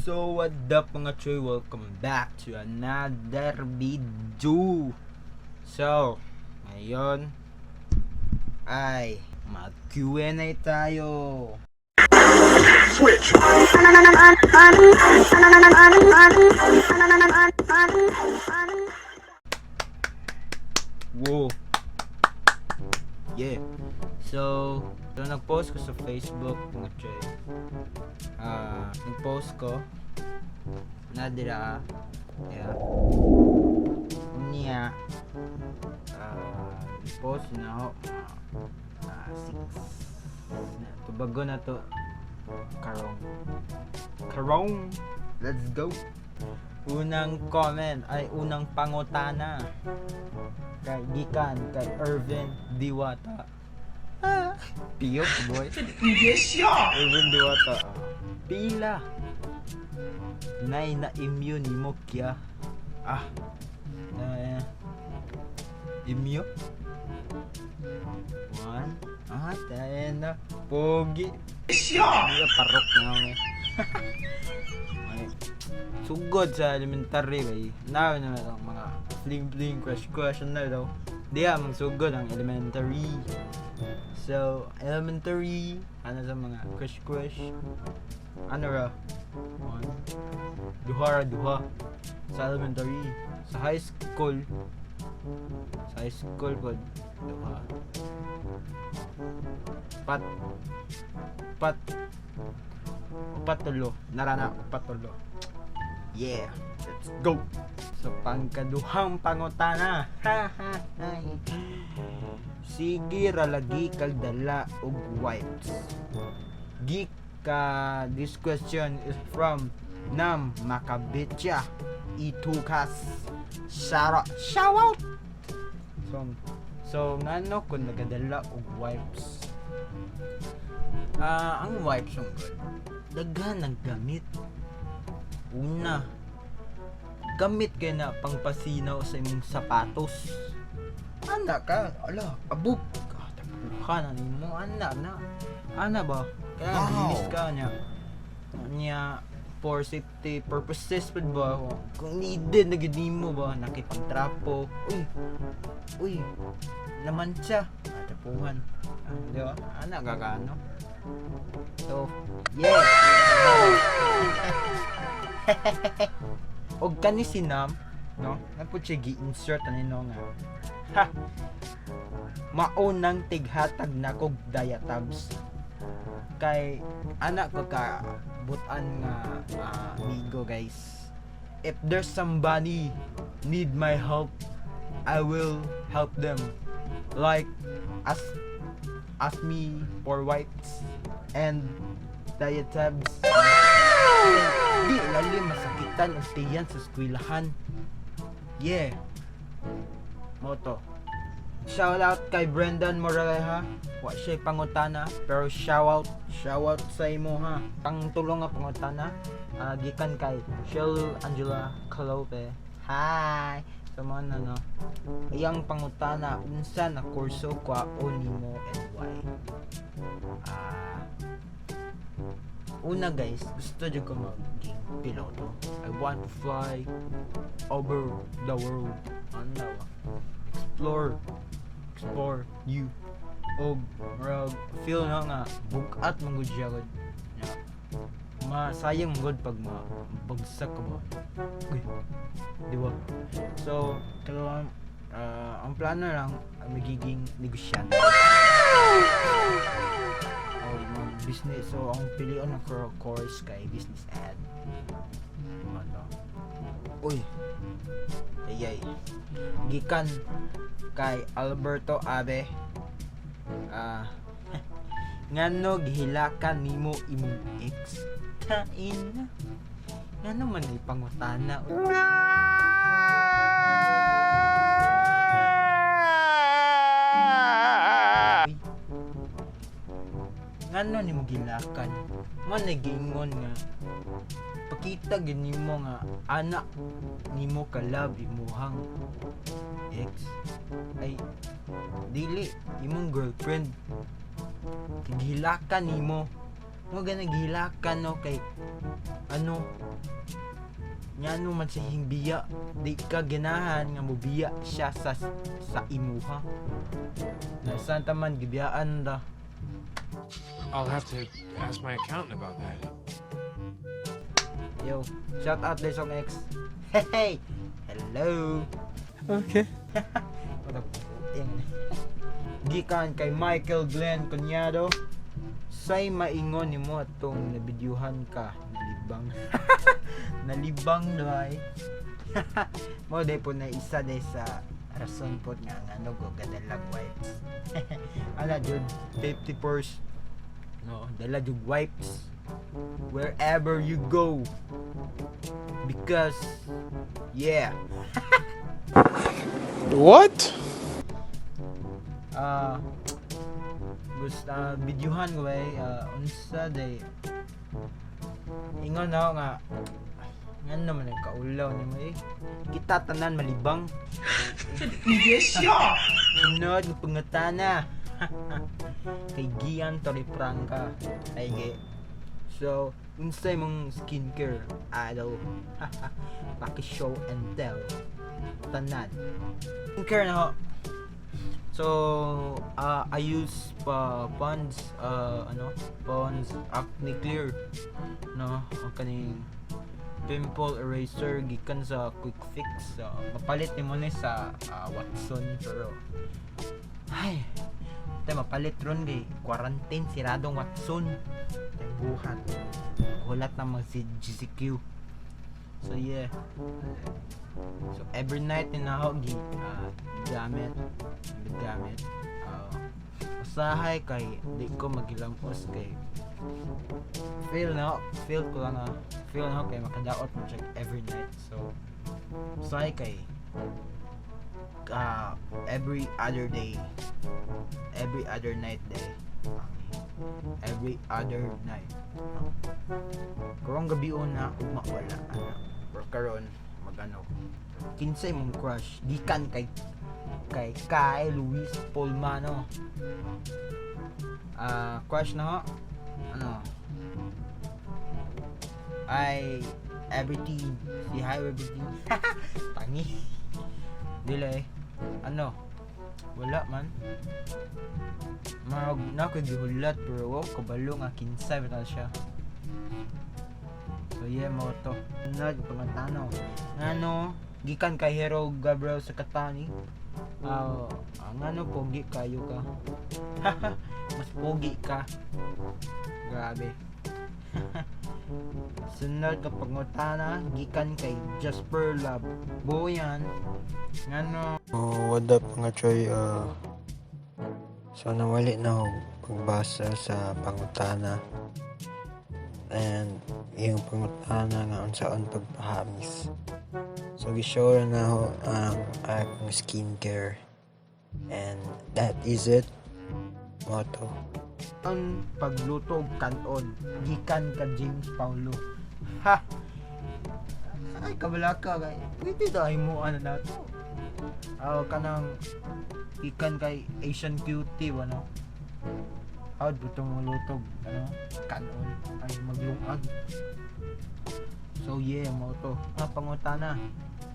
So what up, mga choy? Welcome back to another video. So, ngayon ay mag Q&A tayo. Switch. Whoa. Yeah. So nag-post ko sa Facebook, mga choy. Ah, nag-post ko na dira. Yeah. Unya post na ako six na tubago na to karong karong. Let's go. Unang comment ay unang pangutana kay gikan kay Irvin Diwata. Ah, piyok boy. Irvin Diwata. Pila nay na immune nimo kya? Ah, na imyo one. Ah, tayo na pogi. Iya, parok na ako eh. Ay, sugod sa elementary bay. Na naman ang mga fling fling, crush crush na daw. Diya magsugod ang elementary. So, elementary, ano sa mga crush crush? Ano ra? One. Duha ra, duha. Sa elementary. Sa high school. Sa high school po, duha. Pat. Pat. Upat tulo. Narana, upat tulo. Yeah, let's go. So pangkaduhang pangutana. Ha ha ha. Sige ra lagi kag dala og wipes. Gika, this question is from Nam Makabitya Itukas. Shout out. Shout out. So ngano kung nagadala og wipes? Ah, ang wipes ang good. Daghan ng gamit. Una, gamit kay na pangpasinaw sa imong sapatos. Ana ka, ala, abog. Ah, tapuhan na nimo, ana na. Ana ba? Kaya linis ka niya. Niya, for safety purposes pud ba? Kung needed na gid nimo ba, nakipagtrapo. Uy, uy, laman siya. Ah, tapuhan. Ah, di ba? Ana gagano. So, yeah. Og kani si Nam, no? Napud siya gi-insert ani no nga. Ha. Maunang tighatag na kog diatabs. Kay anak ko ka butan nga amigo, guys. If there's somebody need my help, I will help them. Like ask me for wipes and diatabs. Di lali masakitan og tiyan sa eskwelahan. Yeah. Moto. Shout out kay Brendan Moraleja. Wa siya pangutana pero shout out sa imo ha. Pang tulong nga pangutana gikan kay Shell Angela Calope. Hi. So mo na no. Iyang pangutana, unsa na kurso kwaon nimo and why? Ah, una guys, gusto jud ko maging piloto. I want to fly over the world. Ano ba? Explore. Explore you. Og murag feel na nga bugat man gud siya gud. Ya. Masayang man gud pag ma bagsak ka ba. Uy. Di ba? So, kailangan ang plano lang ang magiging negosyante. O mag business. So, ang pilion ng course kay business ad. Ano? Uy. Ayay. Gikan kay Alberto Abe. Ah, ngano gihilakan nimo imong ex? Tain na. Ngano man ay pangutana? Uy. Ngano nimo gilakan? Man ay giingon nga pakita gid nimo nga anak nimo ka love imuhang ex, ay dili, imong girlfriend, gihilakan nimo. Mo gana gihilakan, no, kay ano ngano man sa biya, di ka ganahan nga mobiya siya sa imuha na santa man gibiyaan ra. I'll have to ask my accountant about that. Yo, shout out Lesong X. Hey, hello. Okay. What the puting. Gikan kay Michael Glenn Cunyado. Say maingon nimo atong nabidyuhan ka, nalibang. Nalibang doy. Mo day po na isa day sa rason po nga ngano ko gadalag wipes. Ala jud 50 pers. No, dala jud wipes wherever you go. Because yeah. What? Ah, gusto videohan ko eh, unsa day ingon na ako nga ngano naman ang kaulaw nimo eh, kita tanan malibang. Sunod nga pangutana kay Gian Torifranca. Ay ge, so unsay mong skincare idol? Paki-show and tell tanan skincare na ho. So, I use pa Pond's, ano, Pond's Acne Clear, no, ang kaning pimple eraser gikan sa Quick Fix. So, mapalit nimo ni sa Watson, pero ay, tayo mapalit ron kay quarantine, siradong Watson. Tay buhat. Hulat na mag si GCQ. So yeah. So every night ni nako gi gamit gamit usahay kay di ko magilamos kay feel na feel ko lang, feel na kay makadaot mo check every night. So usahay kay every other day, every other night day, every other night. Karong gabi una, ugma wala ana, pero karon magano. Kinsay mong crush? Gikan kay Kay Luis Polmano. Ah, crush na ho, ano, ay everything si hi everything tangi dili eh, ano, wala man mag na ko gihulat, pero wow, kabalo nga kinsay ba siya. So yeah, mo to. Nag pangutana ngano gikan kay Hero Gabriel sa Katani. Ah, ngano pogi kayo ka? Mas pogi ka. Grabe. Sunod ka pangutana gikan kay Jasper Love Boyan. Ngano Oh, what up, mga choy? So nawali na ako pagbasa sa pangutana and yung pangutana nga unsaon pagpahamis. So gi-show na ako ang akong skincare and that is it. Mo to. Ang pagluto og kanon gikan ka James Paulo. Ha, ay kabala ka kay pwede daw mo ano na to. Aw, kanang ikan kay Asian Cutie ba, no? How buto mo lutog ano kanon ay maglungag. So yeah, mo to nga pangutana.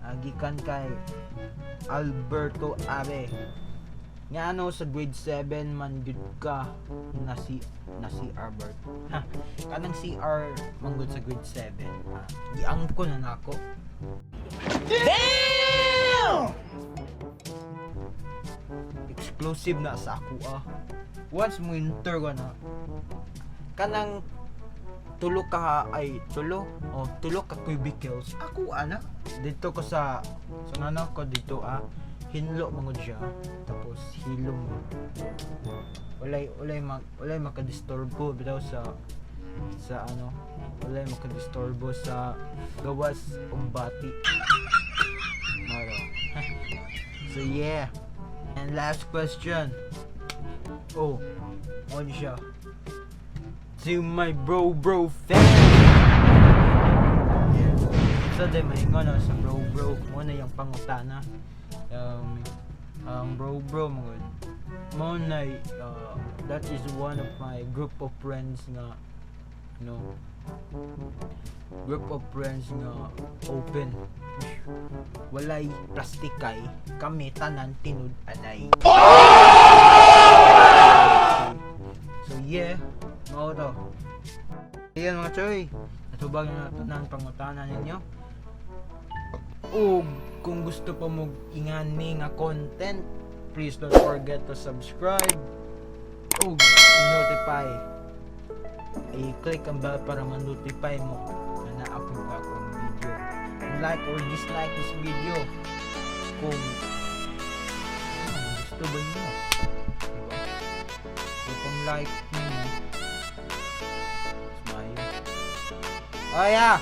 Ah, gikan kay Alberto Abe. Nga ano sa grade 7 man gud ka na si Albert? Ha, kanang CR manggod sa grade 7, ha, giangko na nako. Damn! Exclusive na sa ako, ah. Once mo enter ko na kanang tulo ka, ay tulo o tulo ka cubicles ako ana dito ko sa ano ko dito, ah, hinlo mangod siya, tapos hilom mo, walay makadisturbo bitaw sa ano, walay makadisturbo sa gawas ug bati maro. So yeah, and last question. Oh, on siya. To my bro bro fam. Yeah. So di maingon no, sa bro bro mo na yung pangutana. Ang bro bro mo mo na, that is one of my group of friends nga No? Group of friends nga open. Walay plastikay, kami tanan tinud-anay. So yeah, mao to. Ayan, mga choy, natubag na tanan pangutana ninyo. Ug kung gusto pa mo ingani nga content, please don't forget to subscribe ug notify. I-click ang bell para ma-notify mo na na-upload akong video. Like or dislike this video kung gusto ba niyo. Diba? So, kung like niyo, smile. Oh yeah!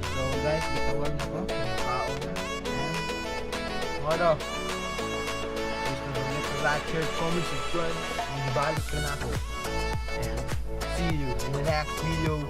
So guys, gitawag na ko. Kaon na. Ayan. Moro. Please don't forget to like, share, comment, subscribe. Balik na ako. And see you in the next video.